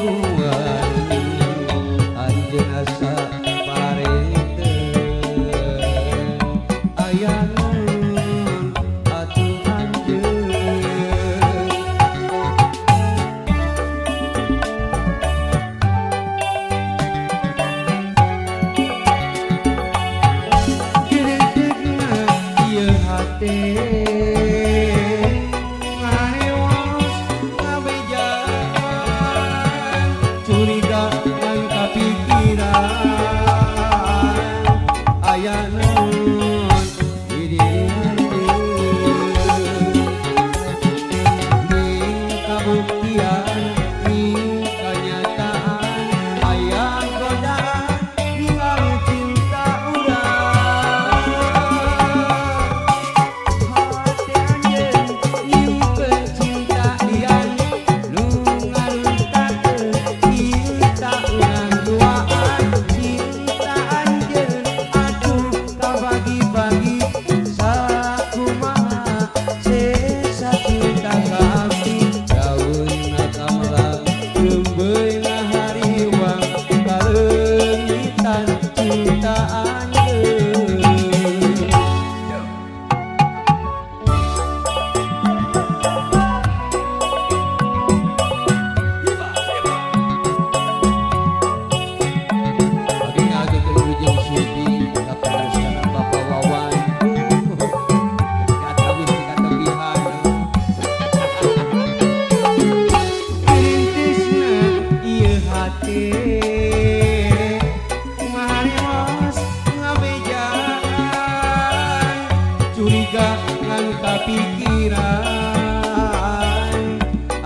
Nuan anjeun asa parete aya naon atuh anjeun. Geredegna ieu hate ngarewas ngabejaan curiga ngan kapikiran aya naon di diri anjeun ning kabuktian ning kanyataan aya godaan ningal cinta urang. Hate anjeun nyimpen cinta lian nu ngaruntakeun cinta urang duaan. Cinta anjeun atuh kabagi-bagi sakumaha sesa cinta ka abdi. Raunna kamelang reumbeuyna hariwang kaleungitan cinta anjeun. Oke, ngagekeun wilujeng syuting ka pangarusan Bapak Wawan. Katawis katebihan. Rintisna ieu hate ngarewas ngabejaan curiga ngan kapikiran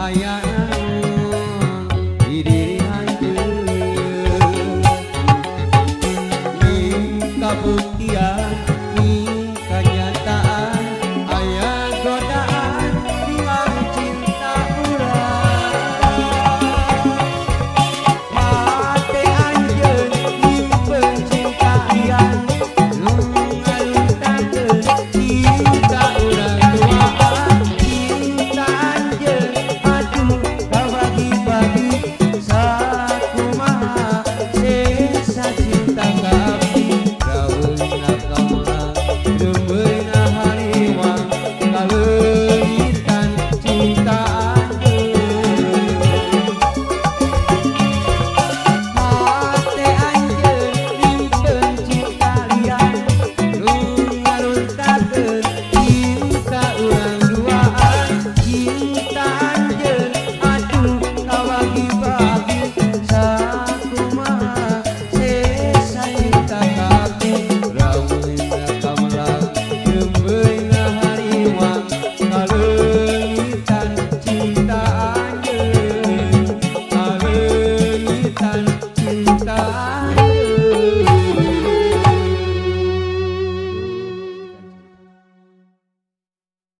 aya naon di diri anjeun ning kabuktian ning kanyataan aya godaan ningal cinta urang. Hate anjeun nyimpen cinta lian nu ngaruntakeun cinta urang duaan. Cinta anjeun atuh kabagi-bagi sakumaha sesa cinta ka abdi. Raunna kamelang reumbeuyna hariwang kaleungitan cinta anjeun. Hate anjeun nyimpen cinta lian nu ngaruntakeun cinta urang duaan. Cinta anjeun atuh kabagi-bagi.